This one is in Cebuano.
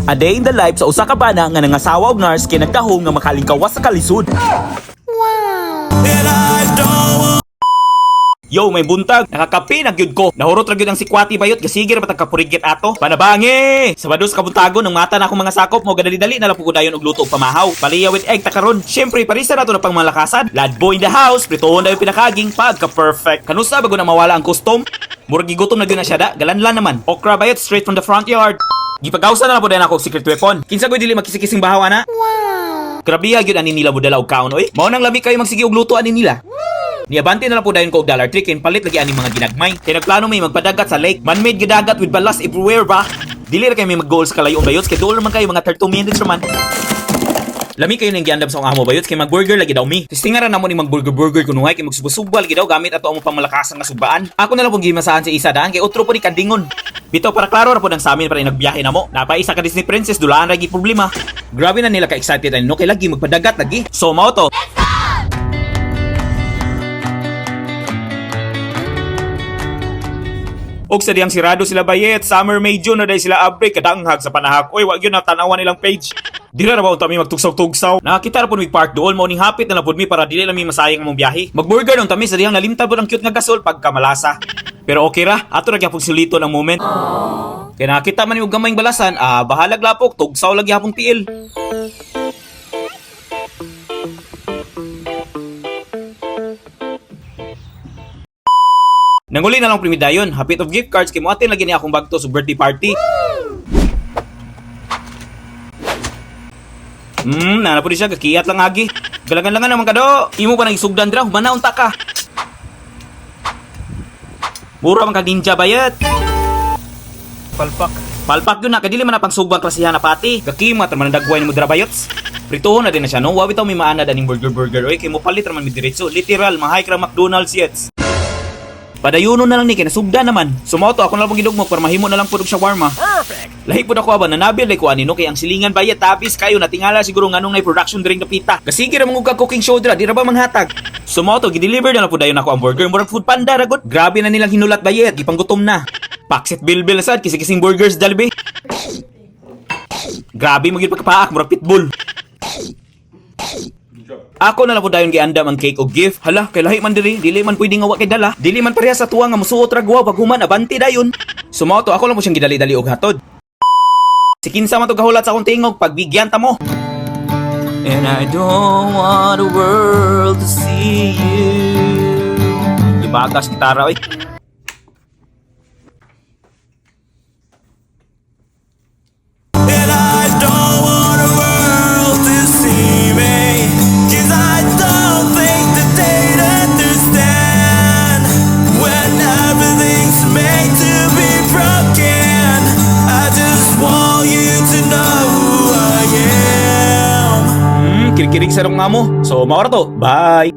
A day in the life sa usa ka bana nga nangasawa og nurse kay nagtahom nga makalingkawas sa kalisod. And I don't want Yo, may buntag. Nakakape na gyud ko. Nahurot ra gyud ang sikwati bayot, gasige ra batag kapurigit ato. Panabangi. Sabado sa kabuntagon nang mata na akong mga sakop mo, gadali-dali na lang pud ko dayon og luto og pamahaw. Paliya with egg ta karon. Syempre parisa na to na pang malakasan. Ladbo in the house, prituhon dayon pinakaging pagka perfect. Kanusa bago na mawala ang custom? Murag gigutom na gyud na siya da. Galanlan naman. Okra bayot straight from the front yard. Gipagawsa na lang po dayon ako og secret weapon. Kinsa ko'y dili magkisikising bahaw ana? Grabe gyud ani nila modala og kaon oy. Mao nang lami kayo magsige og luto ani nila. Niabante na lang po dayon ko og Dollar Tree kay palit lagi ani mga ginagmay. Kay nagplano may magpadagat sa lake. Man-made gidagat with balas everywhere ba. Dili ra kay may mag-goal sa kalayoon bayots kay duol naman kayo, mga 32 minutes raman. Lami kayo ning giandam sa akong amo bayots kay mag-burger lagi daw mi. Testingan ra namo ni mag-burger burger kunuhay kay magsubasugba lagi daw gamit ato ang pangmalakasan nga sugbaan. Ako na lang pong gimasahan sa isa daan kay otro po ni kandingon. Bitaw para klaro ra po ng sa amin para nagbiyahe na mo. Napa isa ka Disney princess dulaan ra gi problema. Grabe na nila ka excited ani no kay lagi magpadagat lagi. So mao to. Og sa diyang sirado sila bayet, summer May June na dahil sila abre kadanghag sa panahak. Oy, wag yun na tanawan nilang page. Dira ra ba unta mi magtugsaw-tugsaw? Nakakita ra pud mi park dool mo ning hapit na lang pud mi para dili lang mi masayang among biyahe. Magburger nung tami sa diyang nalimtad pud ang cute nga gasol pagkamalasa. Pero okay ra, ato ra gyapon sulito ng moment. Kaya nakakita man yung gamayng balasan, ah, bahalag lapok, tugsaw lagi hapong tiil. Nanguli na lang primidayon, hapit of gift cards kay moatin lagi niya akong bagto sa birthday party. Nana po di siya, gakiyat lang agi. Galagan-langan naman kado. Imo pa nang isugdan dra, humana unta ka. Mura man kag ninja bayat. Palpak. Palpak yun na, kadili man na pangsugbang klasihan na pati. Gakimat raman ang dagway ni mo dra bayots. Prituhon na din na siya, no? Wawi taw may maanad aning burger burger. Oy, kay mo palit raman mi diretso. Literal, mahay ra McDonald's yets. Padayuno na lang ni kay nasugda naman. Sumauto ako na lang pong gidugmok para mahimo na lang pud og shawarma. Perfect. Lahi pud ako aba nanabil ko ani no kay ang silingan bayat tabis kayo natingala siguro nganong nay production during the pita. Kasige ra mangugag cooking show dira, di ra ba manghatag. Sumauto gi-deliver na lang pud dayon ako ang burger murag food panda ra gud. Grabe na nilang hinulat bayet, gipanggutom na. Paksit bilbil sad kisi-kising burgers Jollibee. Grabe magyud pagkapaak murag pitbull. Ako na lang po dayon giandam ang cake o gift. Hala, kay lahi man diri, dili man pwede nga wa kay dala. Dili man pareha sa tuwa nga musuot ra guwa pag human abanti dayon. Sumauto ako lang po siyang gidali-dali og hatod. Si kinsa man to gahulat sa akong tingog, pagbigyan ta mo. And I don't want the world to see you. Ibagas gitara oy. And I don't want the world to see me, 'cause I don't think that they'd understand when everything's made to be broken. I just want you to know who I am. Kirig-kirig sa rong amo. So, maora to. Bye.